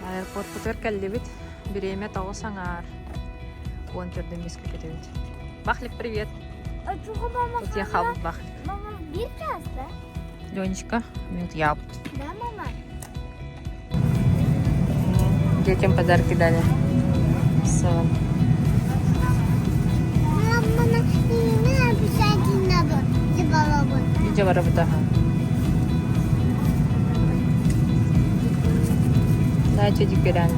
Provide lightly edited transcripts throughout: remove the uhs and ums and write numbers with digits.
Аэропортпутугар кэллибит. Бириэмэ 9 аҥаар. 14 мискэ көтөбүт. Бахлик, привет. Тут я хабыл Бахлик. Мама, bir час, да? Ленечка, минут я. Да, мама? Детям подарки дали. С Мама, именно обязательно забаловать. Видео работа. Да, чудик пирант.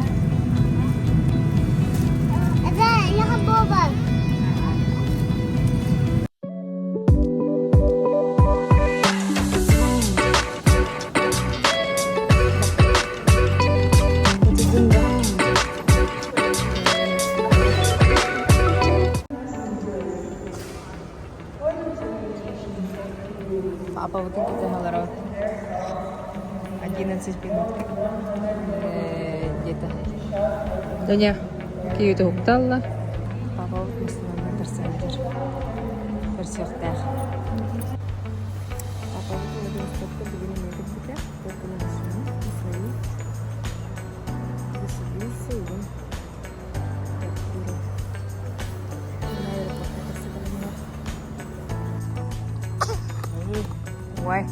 Да, я Боба. Папа вот это олорор. 11 минут. Где-то. Доня, киют уһукталла. Папа вот массыынанан көрсөллөр. Көрсүөхтээх. Папа вот Владивостокка бүгүн эмиэ кэлбитэ. Только на машине, на своей. Заселился и квартиру. На аэропорту көрсө Ой.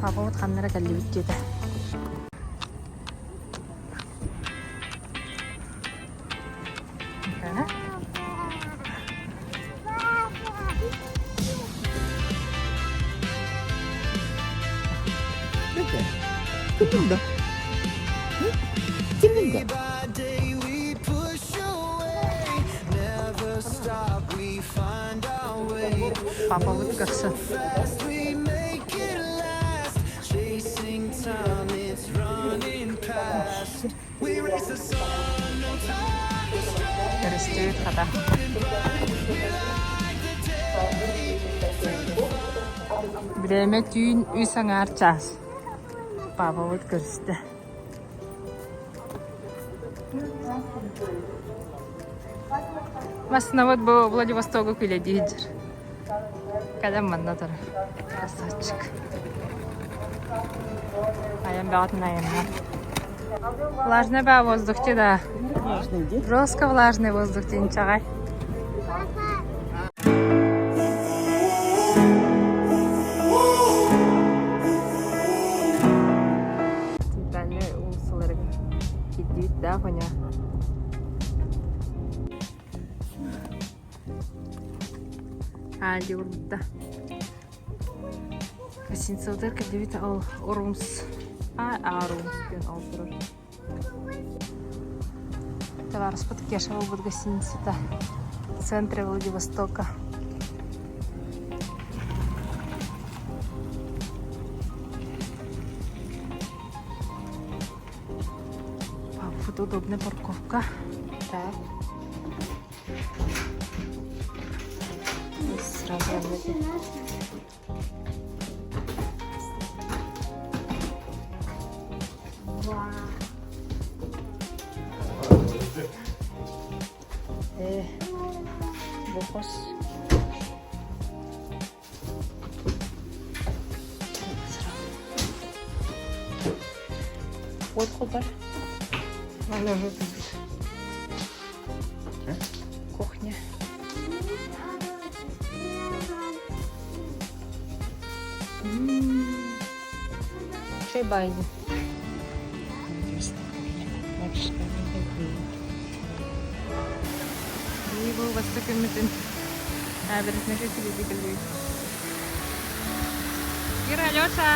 Папа вот ханнара кэллибит диэтэ. Да? Киммин да? Киммин да? By day we push away, never stop, we find our way. Папа вот көрсө. Fast we make it last, chasing time, it's running past. We race the sun, no time to stray. Көрүстүбүт хата. Бириэмэ түүн 3 аҥаар чаас. Папа вот көрүстэ. Массыына вот бу Владивостогу күлэдиир. Кэлэн манна турар. Красавчик. Айан бөҕөтүн айанна. Влажный ба воздух да. Влажный где? Жестко влажный воздух инчэҕэй. Папа. Центральный уулуссаларыгар кирдибит да коня. Аа диурбутта. Гостиницабытыгар кэллибит ол Rooms. А Rooms диэн ол турар. Табаарыспыт Кеша буолбут гостиницата в центре Владивостока. Папа, удобная парковка. Так. И сразу вот. Вау. Бу хос. Сразу. Вот хабар. Она уже тут. Кухня. Чай байди. Интересно, И бу бастакы күммүтүн набережныйга кэллибит. Кира, Алеша!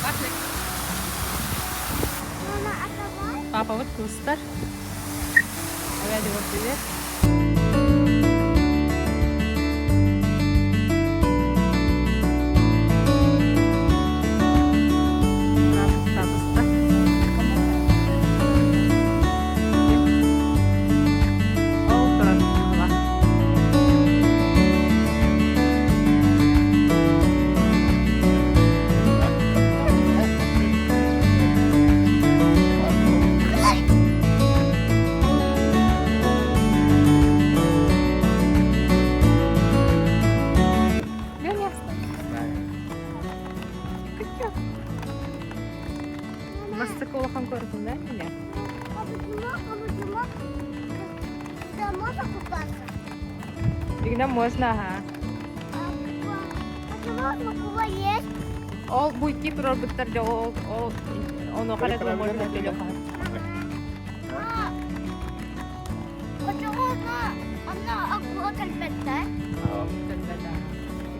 Пошли. Мама, а давай? Папа, вот кустар. Опять его привет. Пожалуйста. Ол турар буолла. коротунна меня. А почему, а почему? Да можно купаться? Дигинэ можно, ага. А почему акула есть? Ол буйки турарбыттар дьэ ол ол ону харата можно телефон. А почему она, она акула кэлбэт?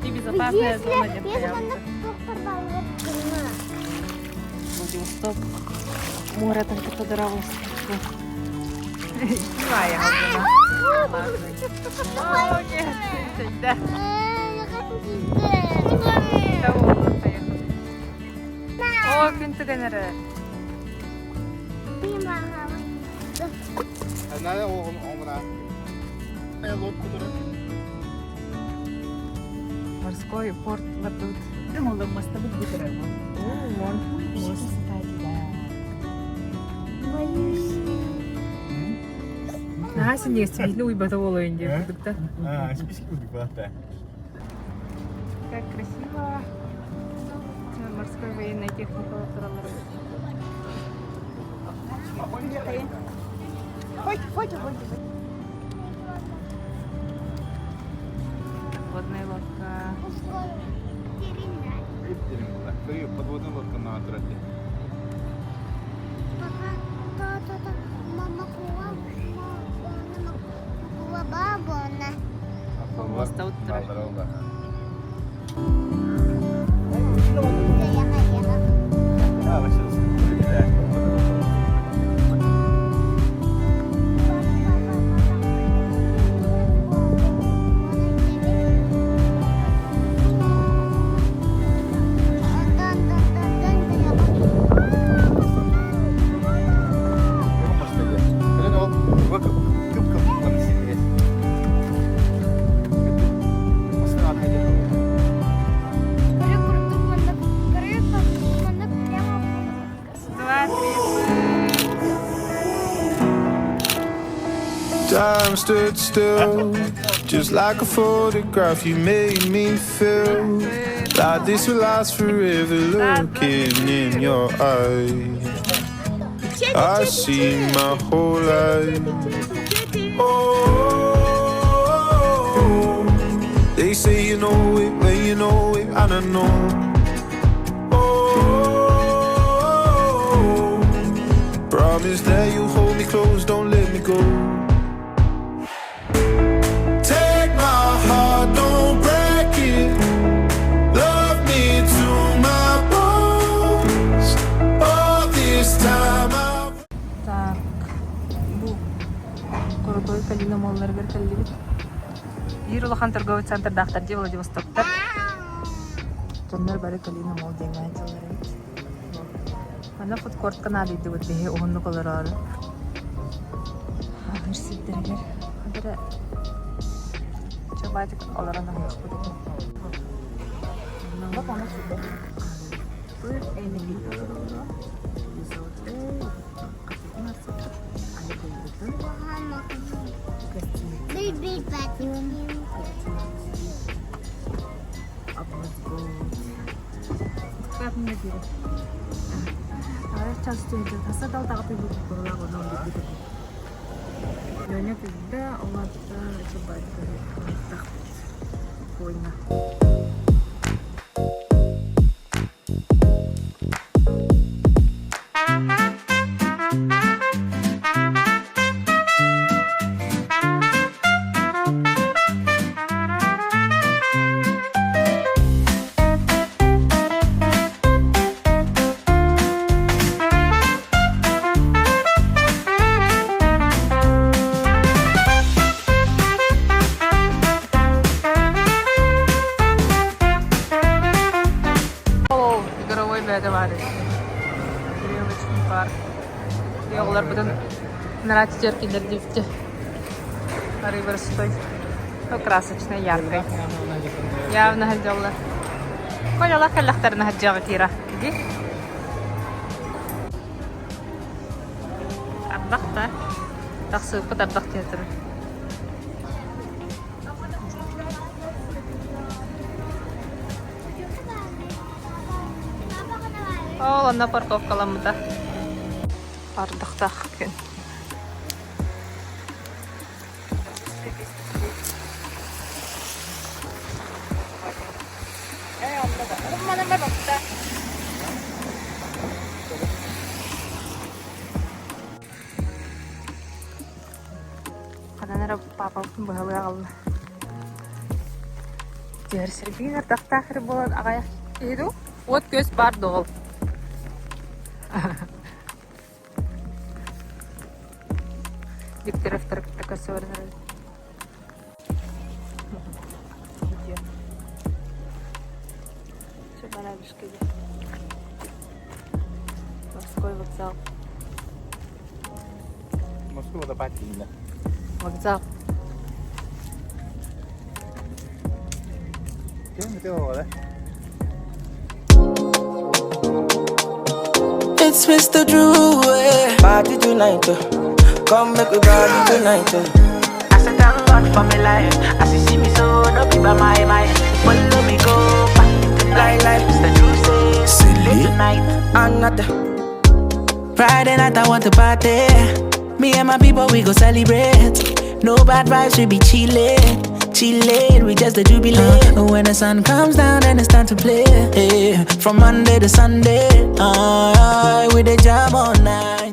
Ити безопасная зона деп Если она доктор Владивосток муоратын кытта Снимай, О, нет, да. О, күн түгэнэрэ. Морской порт Ладут. О, вон мост. Наһаа синньигэс биһини уйбата буолуо диye курдук да. А, списки курдук баата. Как красиво. Морской военная техника тураллар. Подводная лодка. Подводная лодка на отряде. Моста уттара. Два, три. Time stood still, just like a photograph. You made me feel like this will last forever. Looking in your eyes, I see my whole life. Oh, they say you know it when you know it, and I know. Oh, promise that you hold me close, don't let me go. Take my heart, don't break it. Love me to my bones. All this time I've Так, бу крутой Калина молларыгар кэллибит. Биир улахан торговый центрдаахтар дии Владивостоктар. Дьоннор бары Калина молл диэҥҥэ дьыллар эбит. Манна фудкортка наадыйдыбыт биһи уһуннук олороору. Аһыыр сирдэригэр хадара чабатик олорон аһыахпыт этэ. Леня тыйда, оларда Спокойно. Ол игровой бэдэ бар Веревочный парк. Оҕолорбутун нравится теркилер диэбитэ. Арый стой. Ну, красочный, яркой. Явно сылдьаллар. Колялах кэллэхтэринэ сылдьаҕа Кира. Иди. Ардах да. Тахсыыппыт ардах театры. Ол онно парковкаламмыта. Ардахтаах күн. Ханан эрэ паапабытын быһалыы аҕалла. Түһэр сирбиин ардахтаах эрэ буолан аҕайах киһи дуу? Уот-күөс баар дуол. Дегтяревтары кытта көрсө баран эрэбит. Все барабишка Морской вокзал. Москва водопад дииллэр. Вокзал. Кем это оҕо It's Mr. Drew. eh. Party tonight, oh. Come make we party tonight, oh. I said thank God for my life. As you see me so, no be by my mind. Follow me go party tonight. Like, Mr. Drew say, late tonight. Another. Friday night, I want to party. Me and my people, we go celebrate. No bad vibes, we be chillin', chillin'. We just a jubilate. When the sun comes down, then it's time to play. From Monday to Sunday, we the jam all night.